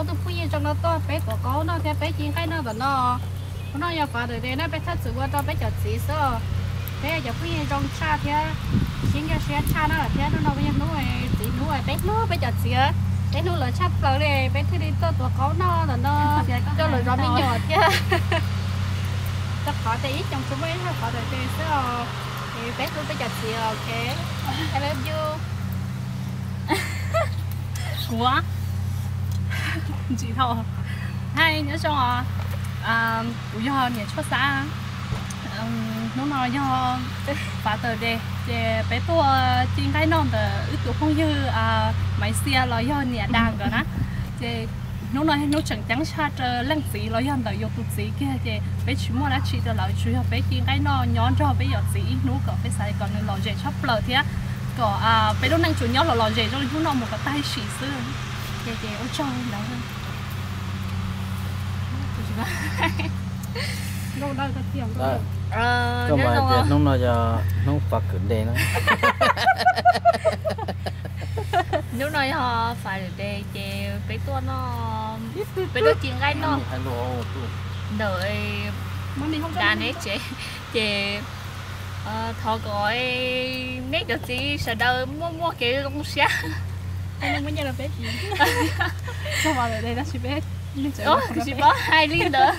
Tus phooj ywg zoo no tuaj peb tuav qaub noj thiab peb ci nqaij noj ntawm no. Hnub no yog Father's Day na, peb thaj txwm ua rau peb cov txiv xwb os. Peb yog cov phooj ywg zoo tshaj thiab sib nkag siab tshaj na, thiab hnub no yog hnub txiv hnub, peb hlub peb cov txiv, peb hlub lawv tshaj plaws li, peb thiaj li tuaj tuav qaub noj ntawm no rau lawv zov me nyuam thiab. Rau qhov tias ib xyoos tsuas muaj ib zaug Father's Day xwb os. Peb hlub peb cov txiv, ok. I love you. Kuv, ntsim dhau. Hais nyob zoo os, kuv yog niam tshuaj xab. Hnub no yog Father's Day ces peb tuaj ci nqaij noj ntawm wb tus phooj ywg Maiv Xia los yog niam Das nkawd na. Ces hnub no yog hnub tseem ceeb tshaj rau leej txiv los yog ntawm yus tus txiv kiag, ces peb tsis muaj dab tsi rau lawv, tsuas yog peb ci nqaij noj nyob nrog peb yawm txiv ib hnub kom peb xav kom nws lom zem tshaj plaws thiab kom peb lub neej tsuas nyob los lom zem zoo li hnub no mus kom tag sim xwb. Ces ua tsaug ntawd. Koj hais tias hnub no yog hnub Father's Day na. Hnub no yog Father's Day ces peb tuaj noj, peb tuaj ci nqaij noj ntawm Das neb tsev. Ces thov kom neb cov txiv sawv daws muaj muaj kev zoo siab. Tsis paub hais li ntawd.